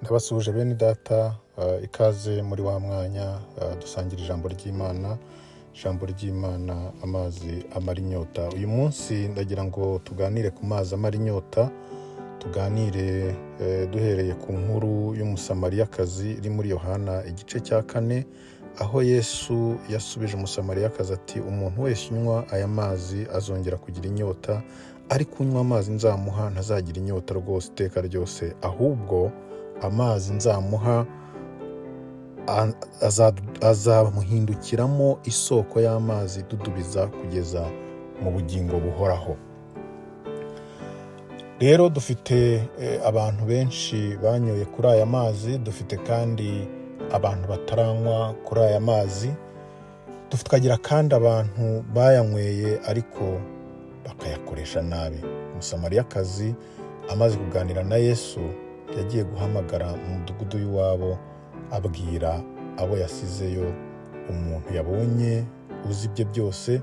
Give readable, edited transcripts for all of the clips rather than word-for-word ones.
Ndabasuhuje bene data, ikaze muri wa mwanya dusangira ijambo ry'Imana, ijambo ry'Imana amazi amara inyota. Uyu munsi ndagira ngo tuganire ku mazi amara inyota, tuganire duhereye ku nkuru y'Umusamariyakazi iri muri Yohana igice cya 4, aho Yesu yasubije Umusamariyakazi ati: "Umuntu wese unywa aya mazi azongera kugira inyota, ariko unywa amazi nzamuha ntazagira inyota rwose iteka ryose, ahubwo amazi nzamuha azamuhindukiramo isoko y'amazi idudubiza kugeza mu bugingo buhoraho." Rero dufite abantu benshi banyoye kuri aya mazi, dufite kandi abantu bataranywa kuri aya mazi, tukagira kandi abantu bayanyweye ariko bakayakoresha nabi. Umusamariyakazi amaze kuganira na Yesu yagiye guhamagara mu mudugudu w'iwabo, abwira abo yasizeyo umuntu yabonye uzi ibye byose,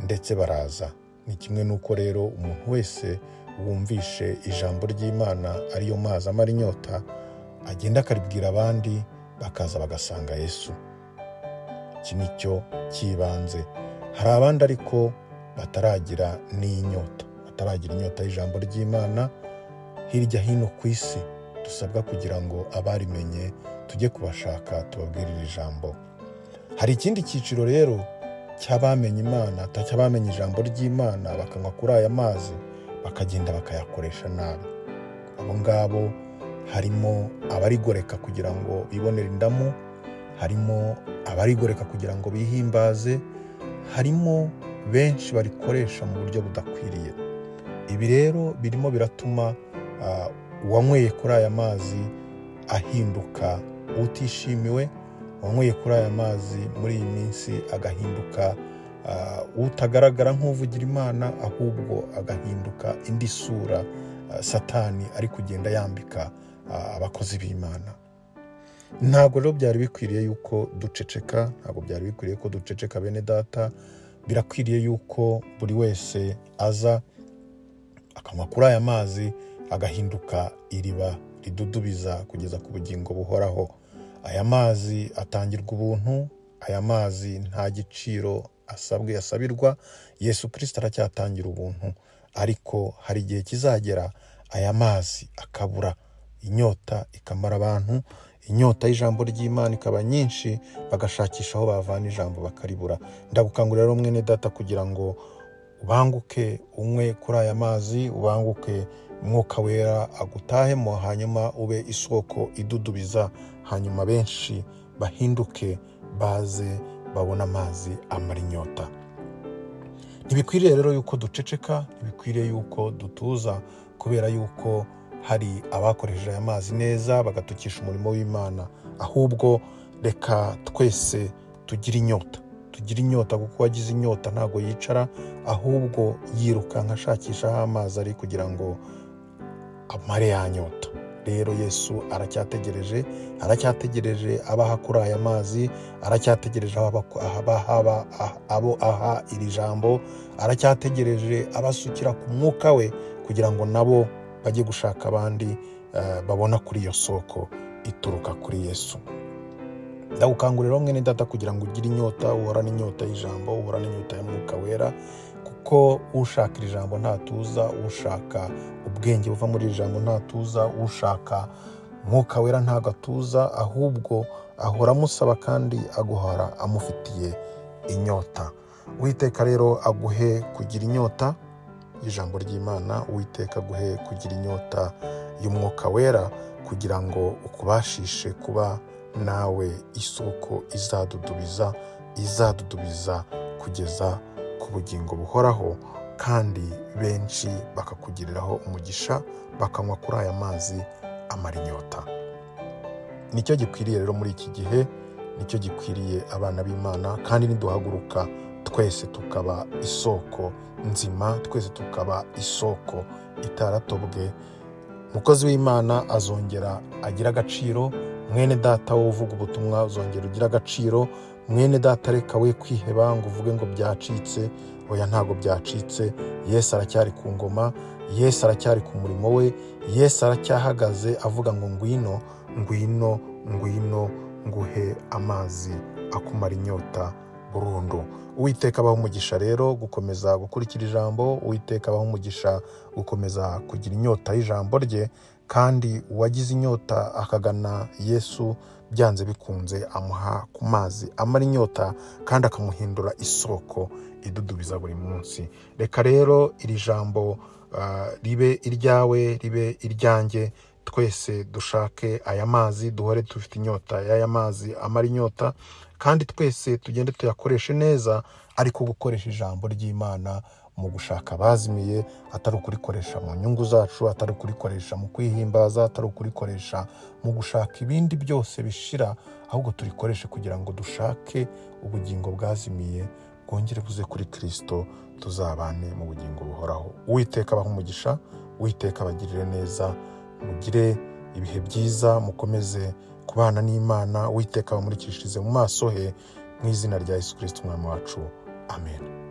ndetse baraza. Ni kimwe n'uko rero umuntu wese wumvishe ijambo ry'Imana, ariyo mazi amara inyota, agenda akaribwira abandi, bakaza bagasanga Yesu. Iki ni cyo cy'ibanze. Hari abandi ariko bataragira n'inyota, bataragira inyota y'ijambo ry'Imana. Hirya hino ku isi dusabwa kugira ngo abarimenye tujye kubashaka, tubabwirire ijambo. Hari ikindi cyiciro rero cy'abamenye Imana, cy'abamenye ijambo ry'Imana, bakanywa kuri aya mazi, bakagenda bakayakoresha nabi. Abo ngabo harimo abarigoreka kugira ngo bibonere indamu, harimo abarigoreka kugira ngo bihimbaze, harimo benshi barikoresha mu buryo budakwiriye. Ibi rero birimo biratuma uwanyweye kuri aya mazi ahinduka utishimiwe, uwanyweye kuri aya mazi muri iyi minsi agahinduka utagaragara nk'uvugira Imana, ahubwo agahinduka indi sura Satani ari kugenda yambika abakozi b'Imana. Ntabwo rero byari bikwiriye yuko duceceka, ntabwo byari bikwiriye ko duceceka, bene data. Birakwiriye yuko buri wese aza akanywa kuri aya mazi, agahinduka iriba ridudubiza kugeza ku bugingo buhoraho. Aya mazi atangirwa ubuntu, aya mazi nta giciro asabwe, yasabirwa. Yesu Kirisito aracyatangira ubuntu, ariko hari igihe kizagera aya mazi akabura, inyota ikamara abantu, inyota y'ijambo ry'Imana ikaba nyinshi, bagashakisha aho bavana ijambo bakaribura. Ndagukangurira rero, mwene data, kugira ngo ubanguke unywe kuri aya mazi, ubanguke Umwuka Wera agutahemo, hanyuma ube isoko idudubiza, hanyuma benshi bahinduke baze babone amazi amara inyota. Ntibikwiriye rero yuko duceceka, ntibikwiriye yuko dutuza kubera yuko hari abakoresheje aya mazi neza bagatukisha umurimo w'Imana. Ahubwo reka twese tugire inyota, tugire inyota, kuko uwagize inyota ntabwo yicara, ahubwo yirukanka ashakisha aho amazi ari kugira ngo amare ya nyota. Rero Yesu aracyategereje, aracyategereje abaha kuri aya mazi, aracyategereje abo aha iri jambo, aracyategereje abasukira ku mwuka we kugira ngo nabo bajye gushaka abandi babona kuri iyo soko ituruka kuri Yesu. Ndagukangurira, mwene data, kugira ngo ugire inyota, uhorane inyota y'ijambo, uhorane inyota y'Umwuka Wera, kuko ushaka iri jambo ntatuza, ushaka ubwenge buva muri iri jambo ntatuza, ushaka Mwuka Wera ntabwo atuza, ahubwo ahora amusaba kandi aguhora amufitiye inyota. Uwiteka rero aguhe kugira inyota y'ijambo ry'Imana, Uwiteka aguhe kugira inyota y'Umwuka Wera, kugira ngo ukubashishe kuba nawe isoko izadudubiza, izadudubiza kugeza ku bugingo buhoraho, kandi benshi bakakugiriraho umugisha, bakanywa kuri aya mazi amara inyota. Nicyo gikwiriye rero muri iki gihe, nicyo gikwiriye abana b'Imana. Kandi niduhaguruka twese tukaba isoko nzima, twese tukaba isoko itaratobwe, umukozi w'Imana azongera agira agaciro, mwene data wowe uvuga ubutumwa uzongera ugira agaciro. Mwene data, reka we kwiheba ngo uvuge ngo byacitse. Oya, ntabwo byacitse. Yesu aracyari ku ngoma, Yesu aracyari ku murimo we, Yesu aracyahagaze avuga ngo ngwino. Ngwino, ngwino nguhe amazi akumara inyota burundu. Uwiteka abaha umugisha rero gukomeza gukurikira ijambo. Uwiteka abaha umugisha gukomeza kugira inyota y'ijambo rye. Kandi uwagize inyota akagana Yesu, byanze bikunze amuha ku mazi amara inyota kandi akamuhindura isoko idudubiza buri munsi. Reka rero iri jambo ribe iryawe, ribe iryanjye, twese dushake aya mazi, duhore dufite inyota y'aya mazi amara inyota, kandi twese tugende tuyakoreshe neza, ariko gukoresha ijambo ry'Imana mu gushaka abazimiye, atari ukurikoresha mu nyungu zacu, atari ukurikoresha mu kwihimbaza, atari ukurikoresha mu gushaka ibindi byose bishira, ahubwo turikoreshe kugira ngo dushake ubugingo bwazimiye bwongere buze kuri Kirisito, tuzabane mu bugingo buhoraho. Uwiteka abahe umugisha, Uwiteka abagirire neza, mugire ibihe byiza, mukomeze kubana n'Imana. Uwiteka abamurikishirize mu maso he, mu izina rya Yesu Kirisito Umwami wacu, amen.